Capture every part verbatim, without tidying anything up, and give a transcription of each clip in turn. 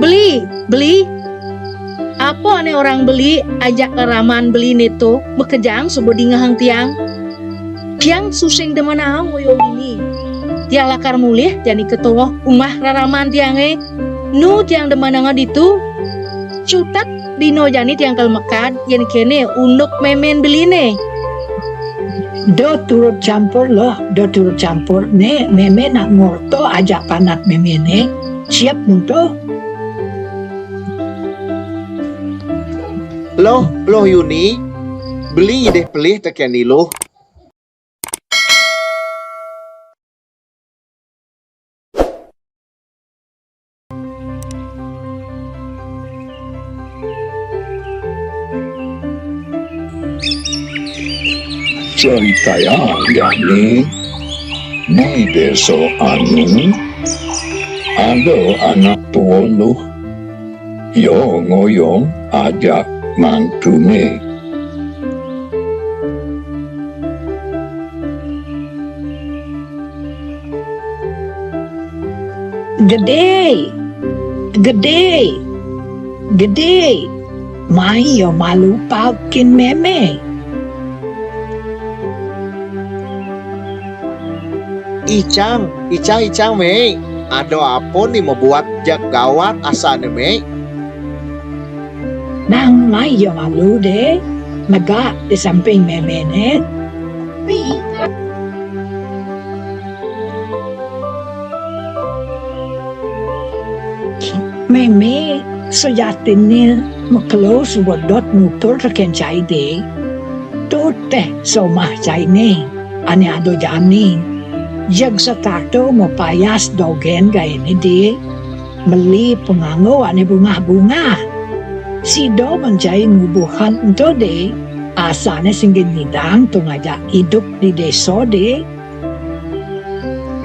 Beli, beli. Apa ané orang beli ajak raraman beliné to makejang suba dingehang tiang? Tiang tusing demen ngoyong dini. Tiang lakar mulih jani ka tengah umah raraman tiangé. Nu tiang demenanga ditu? Cutet dina jani tiang kal mekad, yén kéné unduk mémén beliné. Da turut campur, Luh, da turut campur. Né mémé nak ngorta ajak panak méméné. Siap muntuh. Luh, Luh Yuni, beli idih pelih tekén iluh. Caritayang jani, di désa anu, ada anak tua luh, ia ngoyong ajak mantuné. Gedé, Gedé, Gedé, mai ia malu paukin mémé. Icang, icang, icang, Mé. Ada apa né mabuat jak gawat asané, Mé? Nang mai ia malu, Dé, negak di samping méméné. Mémé, sujatiné makelo suba dot nutur tekén cai, Dé. Tuh té somah cainé ané ada jani. Jeg setata mapayas dogén gaéné, Dé. Meli panganggo ané bungah-bungah. Sida ban cai ngubuhang ento, Dé. Asané sing ngidang to ngajak idup di désa, Dé.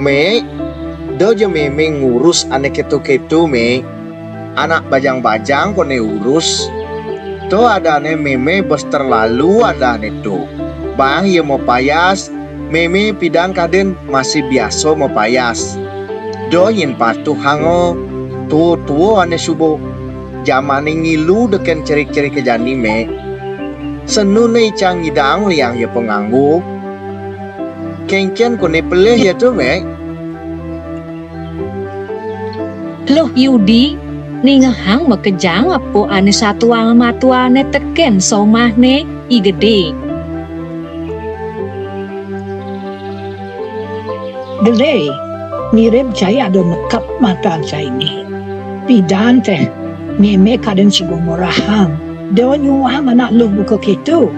Mé, da ja mémé ngurus ané kéto-kéto, Mé. Anak bajang-bajang koné urus. To adané mémé bes terlalu adané to. Bang ia mapayas, mémé pidan kadén masih biasa mapayas. Da nyén patuhanga, tua-tua ané suba. Jamané ngilu tekén cerik-cerik jani, Mé. Senu né icang ngidang liang ia panganggo. Kénkén koné pelih ia to, Mé? Luh Yudi, ningehang makejang apa ané satuang matuané tekén somahné I Gedé. Gedé, mirib cai ada nekep matan cainé. Pidan té, mémé kadén suba ngorahang, da nyuang anak luh buka kéto.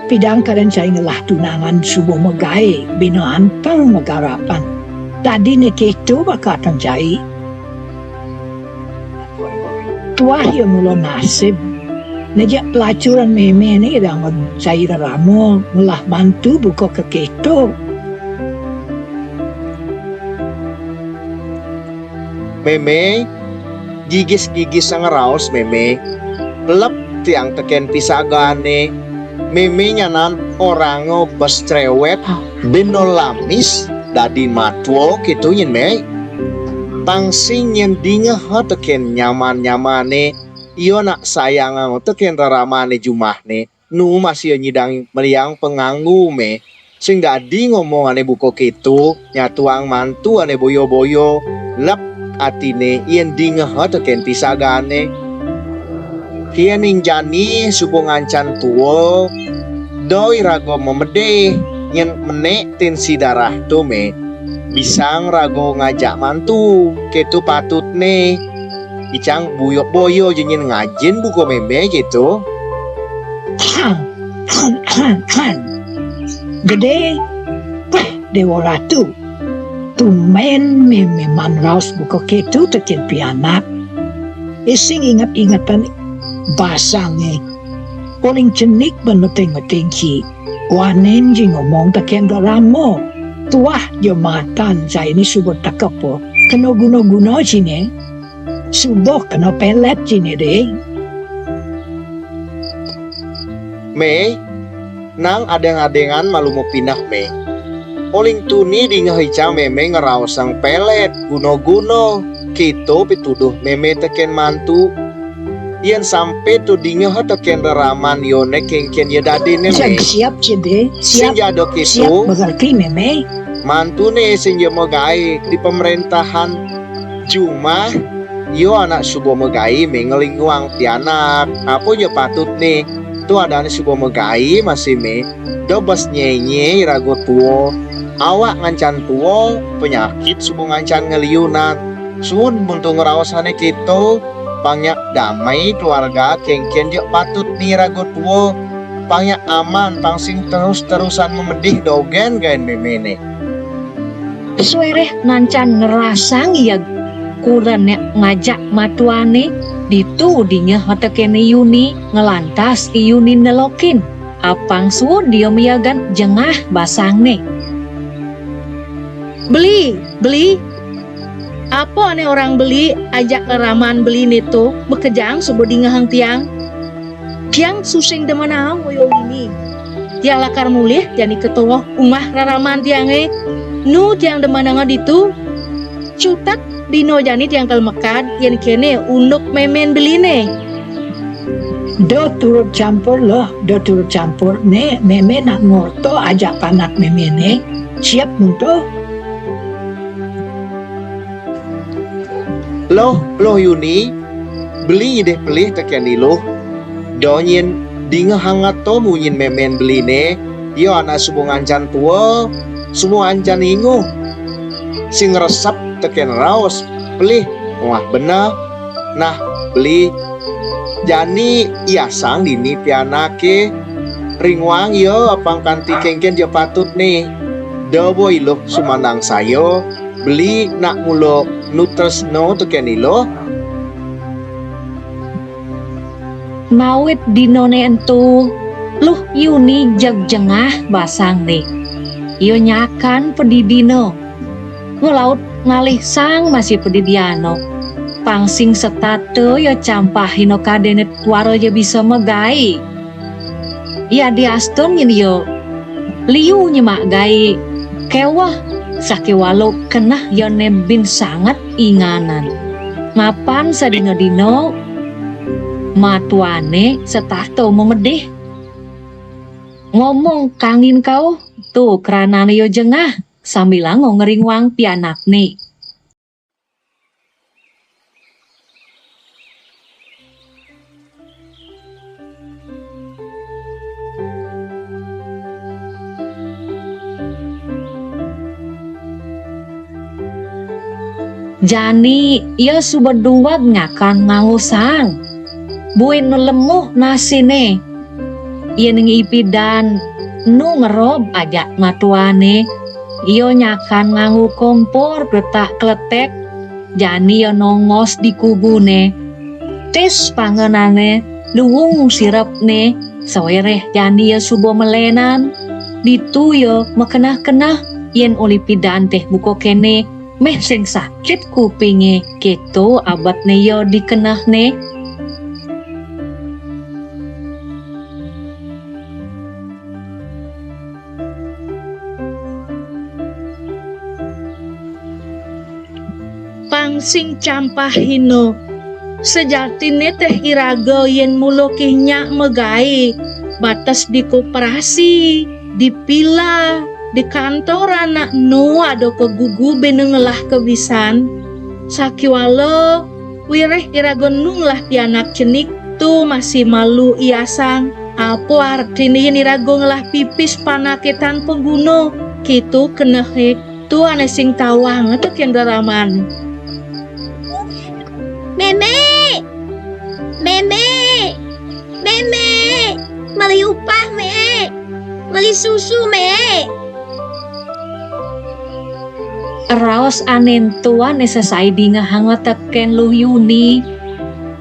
Pidan kadén cai ngelah tunangan suba magaé, bina anteng magarapan. Dadiné kéto bakatang cai. Tuah ia mula nasib. Né jak pelacuran mémé né dang cai rerama ngelah mantu buka kekéto. Mémé, gigis-gigis ngraos, Mémé. Lep tiang tekén pisagané. Mémé nyanan oranga bes créwét, bina lamis, dadi matua kéto nyén, Mé. Pang sing nyén dingeha tekén nyaman-nyamané, ia nak sayanga tekén reramané jumahné, nu masih nyidang meriang panganggo, Mé. Sing dadi ngomong ané buka kéto, nyatuang mantu ané boya-boya, lep atiné yén dingeha tekén pisagané. Yéning jani suba ngancan tua, da iraga mamedih nyén menék tensi darah to, Mé. Bisang raga ngajak mantu, kéto patutné. Icang boya-boya ja nyén ngajin buka mémé kéto. Gedé, wéh, Déwa Ratu. Tumbén mémé maan raos buka kéto tekén pianak. Sing inget-ingetang basangé. Uling cenik ban meting-meting ci. Wanen ji ngomong tekén rerama. Tuah ja matan cainé suba tekepa. Kena guna-guna ciné. Suba kena pelet ciné, Dé. Mé, nang adéng-adéngan malu mapineh, Mé. Uling tuni dingeh icang mémé ngraosang pelet guna-guna. Kéto pituduh mémé tekén mantu. Yén sampé to dingeh tekén reraman yoné kénkén ya dadiné, Mé. Siap, Cédé. Sing siap, jada siap kéto, mengerti, Mémé. Mantuné sing ya magaé di pemerintahan jumah, ya anak suba magaé, Mé, nglinguang pianak. Apa ya patutné? To adané suba magaé masih, Mé. Da bes nyényé iraga tua. Awak ngancan tua, penyakit suba ngancan ngeliunan. Suud mun to ngraosané kéto, pang nyak damai keluarga kénkén ja patutné iraga tua. Pang nyak aman, pang sing terus-terusan mamedih dogén gaén méméné. Suéréh ngancan ngrasang ia kurené ngajak matuané, ditu dingeh tekén Yuni nglantas Yuni nelokin. Apang suud ia miagan jengah basangné. Beli, Beli, apa ané orang Beli ajak reraman Beliné to, makejang suba dingehang tiang. Tiang susing demenang, Uyo Yuni. Tiang lakar mulih jani ka tengah umah reraman tiangé. Nu tiang demenanga ditu. Cutet dina jani tiang kal mekad, yén kéné unduk mémén Beliné. Da turut campur, Luh, da turut campur. Né, mémé nak ngorta ajak panak méméné. Siap mun to. Luh, Luh Yuni, Beli deh pelih tekén Iluh. Da nyén dingehanga to munyin mémén Beliné, ia anak suba ngancan tua, suba ngancan inguh. Sing ngresep tekén raos, pelih muah beneh. Nah, Beli, jani iasang dini pianaké, ringuang ia apang kanti kénkén ja patutné. Da ba Iluh sumanangsaya, Beli nak mula nu tresna tekén Iluh. Mawit dinané ento, Luh Yuni jeg jengah basangné. Ia nyakan padidina. Nglaut ngalih sang masih padidiana. Pang sing setata ia campahina kadéné tuara ia bisa magaé. Ia diastun nyén ia liu nyemak gaé, kéweh sakéwala keneh iané bin sanget inganan. Mapan sadina-dina matuané setata mamedih. Ngomong kangin kauh, to kranané ia jengah, sambilanga ngringuang pianakné. Jani ia suba dueg nyakan nganggo sang. Buin nu lemuh nasiné. Yén ngipidan nu ngerob ajak matuané, ia nyakan nganggo kompor petak kleték, jani ia nongos di kubuné. Tis pangenané luung sirepné, saweréh jani ia suba melénan. Ditu ia makeneh-keneh, yén uli pidan téh buka kéné, méh sing sakit kupingé, kéto abetné ia dikenehné. Pang sing campahina. Sejatiné téh iraga yén mula kinyak magaé, bates di koperasi, di pila, di kantor anak nu ada kagugu bina ngelah kabisan. Sakiwala, wiréh iraga nu ngelah pianak cenik, to masih malu iasang. Apa artiné yén iraga ngelah pipis panaké tan paguna? Kéto kenehé. To ané sing tawang tekén reraman. Mémé! Mémé! Mémé! Meli upah, Mé! Meli susu, Mé! Raos ané ento ané sesai dingehanga tekén Luh Yuni.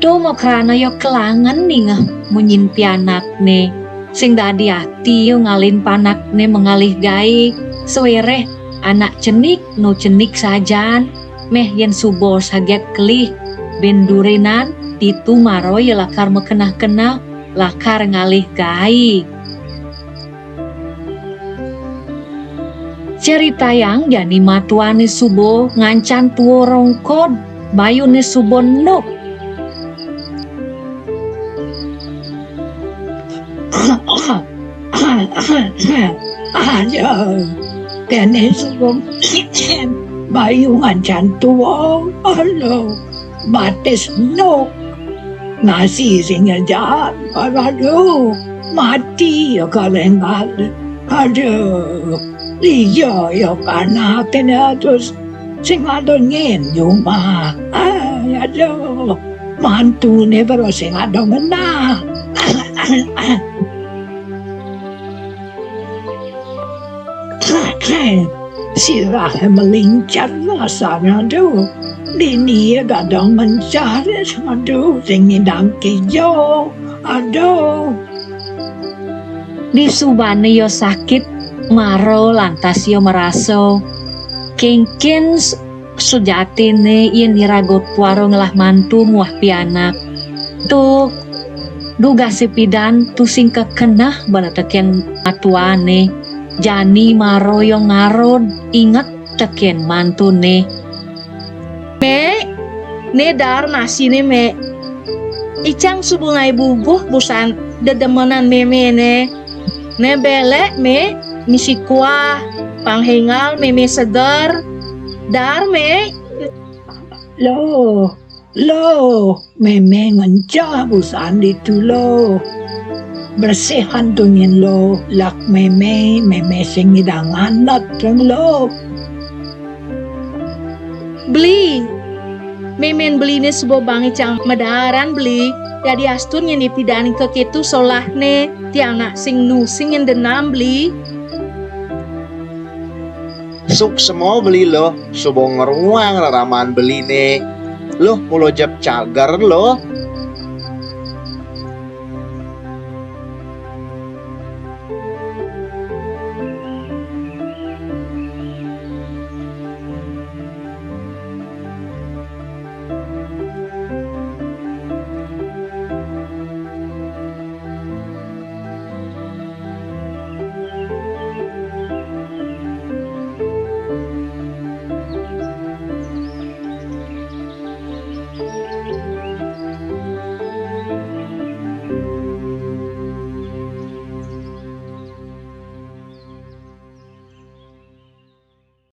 To makrana ia kelangen ningeh munyin pianakné. Sing dadi ati ia ngalih panakné mangalih gaé, saweréh anak cenik nu cenik sajan, méh yén suba saget kelih, bin durinan, ditu mara ia lakar makeneh-keneh, lakar ngalih gaé. Critayang jani matuané suba ngancan tua rongkod, Bayune suba nuk. Aduh, kene suba bayu ngancan tua. Aduh, batis nuk. Nasi sing ngejar. Aduh, mati ya kalengal. Aduh, iya ya kana kene terus sing ada ngen jumah. Ay, aduh, mantune baru sing ada menang. Sirah melincar rasanya, aduh. Dini ya gadang mencari, aduh, sing ngidang kijo. Aduh. Disubane ya sakit mara lantas ya merasa kengken s-, sujatine yen iraga kuara ngelah mantu muah pianak. Tuk, dugase pidan tusing kekenah bala teken matuane. Jani mara ya ngarod inget teken mantune. Mek, ne dar nasine, Mek. Icang suba ngae bubuh busan dedemenan Meme ne. Ne belek, Mek, misi kuah, pang hengal Meme seder. Dar, Mek. Loh, loh, Meme ngencah busan ditu loh. Bersihan tunyin loh, lak Meme, Meme sing ngidang anet loh. Beli. Memen Beline suba bangi cang medaran, Beli. Dadi astun nyen ipidan keketu solahne, tiang nak sing nusing nyen denam, Beli. Suksma Beli loh, suba ngruang reraman Beline. Loh, mula jep cager loh.